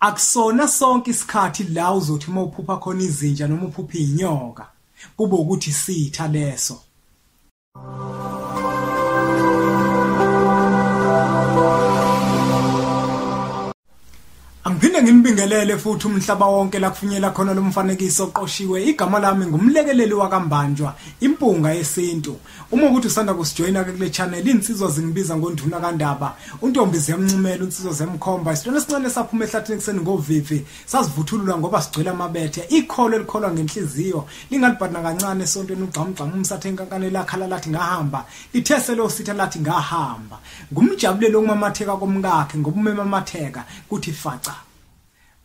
Akusona sonke isikhathi la uzothi uma uphupha khona izinja noma uphupha inyoka kube ukuthi sitha leso. Angiphinde nginibingelele futhi umhlaba wonke la kufunyela khona lo mfanekiso oqoshiwe. Igama lami ngumlekeleli wakaMbanjwa, impunga yesintu. Uma ukuthi usanda kusijoyina ke kule channel, insizwa zingibiza ngonduna kaNdaba, untombi ziyamncumela, insizwa ziyamkhomba. Isitwana esincane saphuma ehlathini kuseni ngovivi, sazivuthulula ngoba sigcwele amabethe. Ikholo elikholwa ngenhliziyo lingalibhadna kancane esontweni ugxamugxamu umsathe enkankane lakhala lathi ngahamba, lithese lo sitha lathi ngahamba. Ngumjabulelo okumamatheka komkakhe ngoba umemamatheka kuthi faca.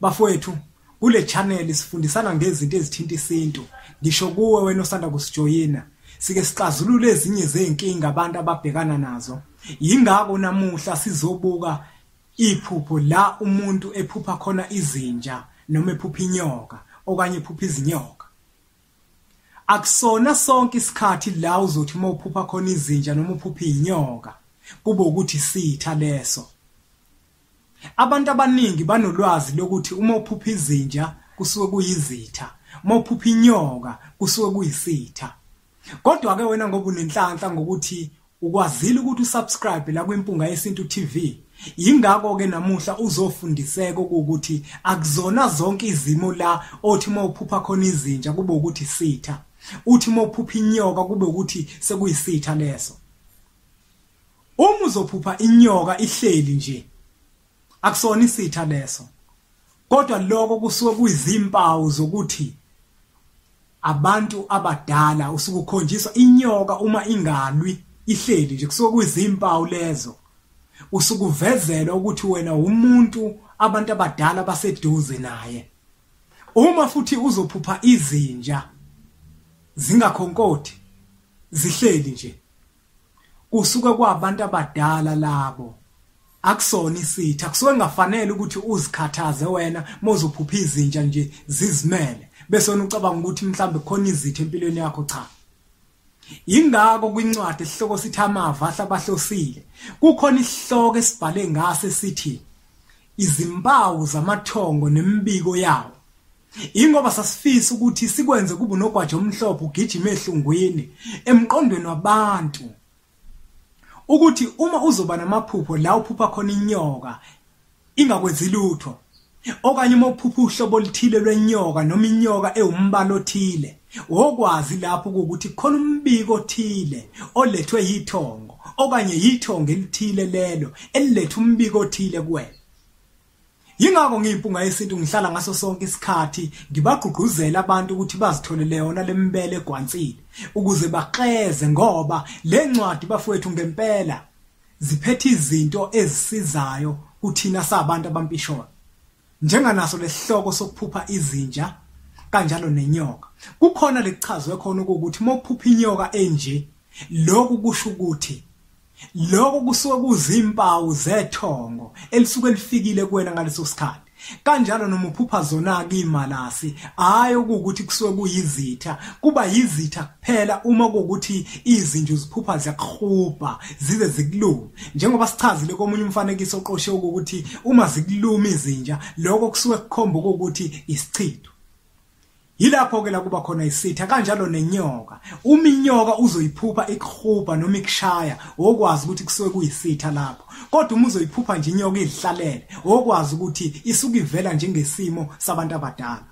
Bafowethu, kule channel sifundisana ngezinto ezithinta isintu. Ngisho kuwe wena osanda kusijoyina, sike sixazulule ezinye zezinkinga abantu ababhekana nazo. Yingakho namuhla sizobuka iphupho la umuntu ephupha khona izinja noma ephupha inyoka okanye ephupha izinyoka. Akusona sonke isikhathi la uzothi uma uphupha khona izinja noma uphupha inyoka kube ukuthi sitha leso. Abantu abaningi banolwazi lokuthi uma uphupha izinja kusuke kuyizitha, uma uphupha inyoka kusuke kuyisitha. Kodwa ke wena ngoba unenhlanhla ngokuthi ukwazile ukuthi usubscribe la kwiMpunga Yesintu TV, yingakho ke namuhla uzofundiseka ukuthi akuzona zonke izimo la othi uma uphupha khona izinja kube ukuthi sitha, uthi uma uphupha inyoka kube ukuthi sekuyisitha leso. Uma uzophupha inyoka ihleli nje, akusona isitha leso, kodwa lokho kusuke kuyizimpawu zokuthi abantu abadala usukukhonjiswa inyoka uma ingalwi ihleli nje, kusuke kuyizimpawu lezo, usukuvezela ukuthi wena umuntu abantu abadala baseduze naye. Uma futhi uzophupha izinja zingakhonkoti zihleli nje, kusuke kwabantu abadala labo, akusona isitha. Kusuke kungafanele ukuthi uzikhathaze wena mozophupha izinja nje zizimele bese wena ucabanga ukuthi mhlambe khona izitha empilweni yakho. Cha, ingakho kwincwadi esihloko sithi amava ahlabahlosile kukhona isihloko esibhale ngase sithi izimpawu zamathongo nemibiko yawo. Ingoba sasifisa ukuthi sikwenze kube nogwaja omhlophe ugijima ehlungwini emqondweni wabantu, ukuthi uma uzoba namaphupho la uphupha khona inyoka ingakwenzi lutho, okanye uma uphupha uhlobo oluthile lwenyoka noma inyoka ewumbalo othile, wokwazi lapho ukuthi khona umbiko othile olethwe yithongo okanye yithongo elithile lelo eliletha umbiko othile kuwena. Yingakho ngiyimpunga yesintu ngihlala ngaso sonke isikhathi ngibagqugquzela abantu ukuthi bazitholele yona lembele egwansile ukuze baxeze, ngoba le ncwadi bafowethu ngempela ziphethe izinto ezisizayo kuthina sabantu abampisholo. Njenganaso lesihloko sokuphupha izinja kanjalo nenyoka, kukhona lekuchazwe khona ukuthi uma uphupha inyoka enje, lokhu kusho ukuthi lokho kusuke kuzimpawu zethongo elisuke lifikile kuwena ngaleso sikhathi. Kanjalo noma uphupha zona ke imalasi, hayi ukuthi kusuke kuyizitha, kuba yizitha kuphela uma kuwukuthi izinja uziphupha ziyakuhubha zize zikulume. Njengoba sichazile komunye umfanekiso oqoshe ukuthi uma zikuluma izinja, lokho kusuke kukhomba ukuthi isichitho. Yilapho ke la kuba khona isitha. Kanjalo nenyoka, uma inyoka uzoyiphupha ikuhubha noma ikushaya, okwazi ukuthi kusuke kuyisitha lapho. Kodwa uma uzoyiphupha nje inyoka idlalele, okwazi ukuthi isuke ivela njengesimo sabantu abadala.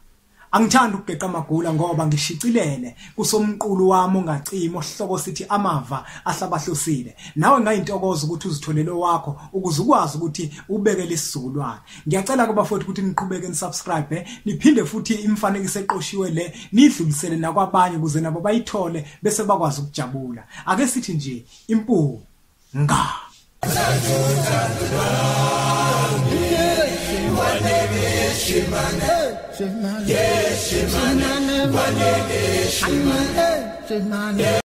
Angithandi ukugeqa amagula ngoba ngishicilele kusomqulu wami ongacimi ohloko sithi amava ahlabahlosile. Nawe ngayintokozo ukuthi uzitholele wakho ukuze ukwazi ukuthi ubekele isizukulwane. Ngiyacela ke bafowethu ukuthi niqhubeke nisubscribe, niphinde futhi imifanekiso eqoshiwe le nidlulisele nakwabanye ukuze nabo bayithole bese bakwazi ukujabula. Ake sithi nje impunga. Yes, man.